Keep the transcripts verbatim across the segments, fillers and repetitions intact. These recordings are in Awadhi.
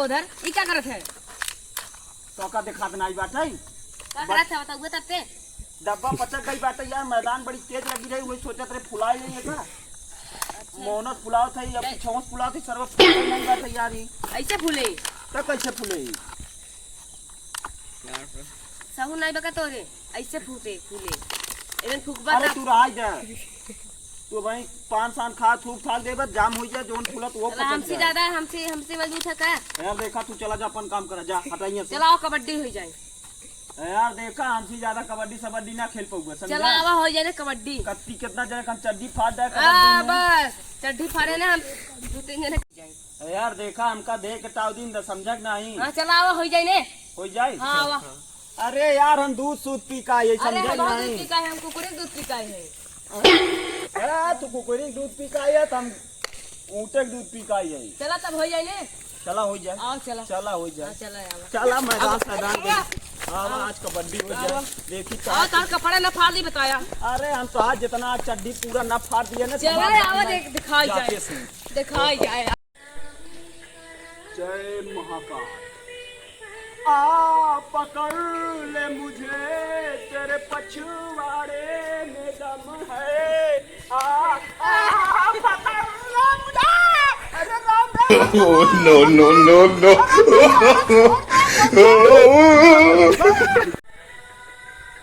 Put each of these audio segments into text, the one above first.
उधर ई का करत है? तो का देखात नाई बाटे? का करत है बताउबे तब ते? डब्बा पचक गई बाटे यार, मैदान बड़ी तेज लगी रही, वही सोचत रहे फुलाए नहीं है का? मोहनत फुलावत है या छौंस फुलावत है, सरवा फुलाए नहीं बाटे यार ई। ऐसे फूले? तो कैसे फूले ई? सहू नाई बका तोरे, ऐसे फूटे, फूले। एदन फूकबा अरे का? तू रहा जा। तू भाई पान सान खा, थूक थाक देबे, जाम हो जाए, जोन फूलत वो अरे पचक हमसे जाए। ज्यादा, हमसे, हमसे मजबूत है का? यार देखा, तू चला जा, अपन काम करा, जा, हटाइए से। चलाओ, कबड्डी हो जाए। यार देखा, हमसे ज्यादा कबड्डी सबड्डी ना खेल पाऊंगा, समझा? चला, आवा हो जाए ना कबड्डी। कत्ती कितना जने हम चड्डी फाड़ जाए आ, कबड्डी में। बस, चड्डी फाड़े ना हम दो तीन जने जाए। यार देखा, हमका देख के ताव दिन द, समझक नहीं? हाँ, चला, आवा हो जाए ने। हो जाए? हाँ, आवा। अरे यार, हम दूध सूध पी का ये, अरे, समझक हम दूध नहीं? पी का है, हम कुकुरे के दूध पी का है। अरे, तू कुकुरी के दूध पी का आया, त हम ऊँटे के दूध पी का आई। चला तब हो जाए ने। चला हो जाए। आओ, चला। चला हो जाए। हाँ, चला, आवा। चला मैदान आवा। सैदान के। आवा, आवा। आज कबड्डी हो जाए। आवा। देखी आवा, तार कपड़ा ना फाड़ दी बताया। अरे हम तो आज जितना आज चड्डी पूरा ना फाड़ दिया ना, चला, आवा, देख, दिखाई जाए। जाते से। दिखाई जाए। जय महाकाल। आ पकड़ ले मुझे, तेरे पछवाड़े में दम है। आ, आ पकड़ ले मुझे। अरे राम, राम। Oh, no, no, no, no।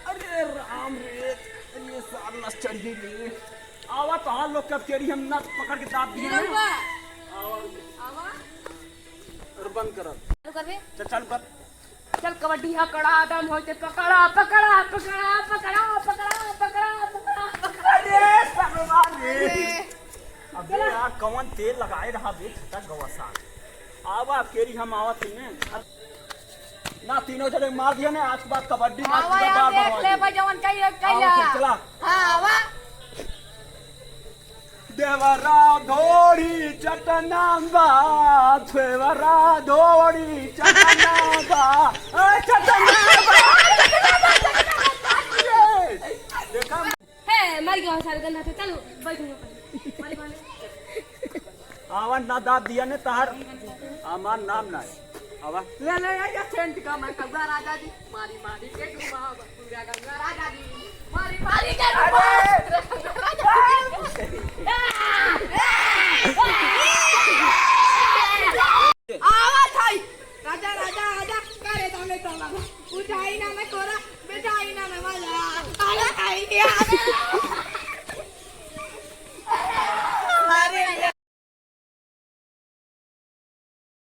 अरे राम रे, ये सार नस चढ़ गई रे। आवा तोहार लोग के अब केरी हम नस पकड़ के दाब दिए हैं। रउआ। आवा। आवा। अरे बंद कर। चालू करबे? चल, चालू कर। चल कबड्डी हा कड़ा दम होते पकड़ा, पकड़ा, पकड़ा। अरे सरवा रे। अरे। अबे यार कौन तेल लगाए रहा बे, छटक गवा सार। आवा अब केरी हम आवा तीने। ना तीनों जने मार दिया ने, आज के बाद कबड्डी ना आवा पूरा यार, बार देख बार ले भाई, जवन कही, कही आवा, ला। चला। हाँ, आवा। देवरा धोड़ी चटना बा, देवरा धोड़ी चटना बा, ए, चटना बा, चटना बा, चटना बा। देखा? हे, मर गया सारे गंदा थे, चलो, बैठूंगा पहले। आवा ना दाब दिया ने तहार, हमार नाम ना है। आवा। ले, ले, ये, ये सेंट का मैं गंगा राजा जी, मारी, मारी के घुमा, पूरा गंगा राजा जी, मारी, मारी के घुमा, अरे! पूरा गंगा राजा जी।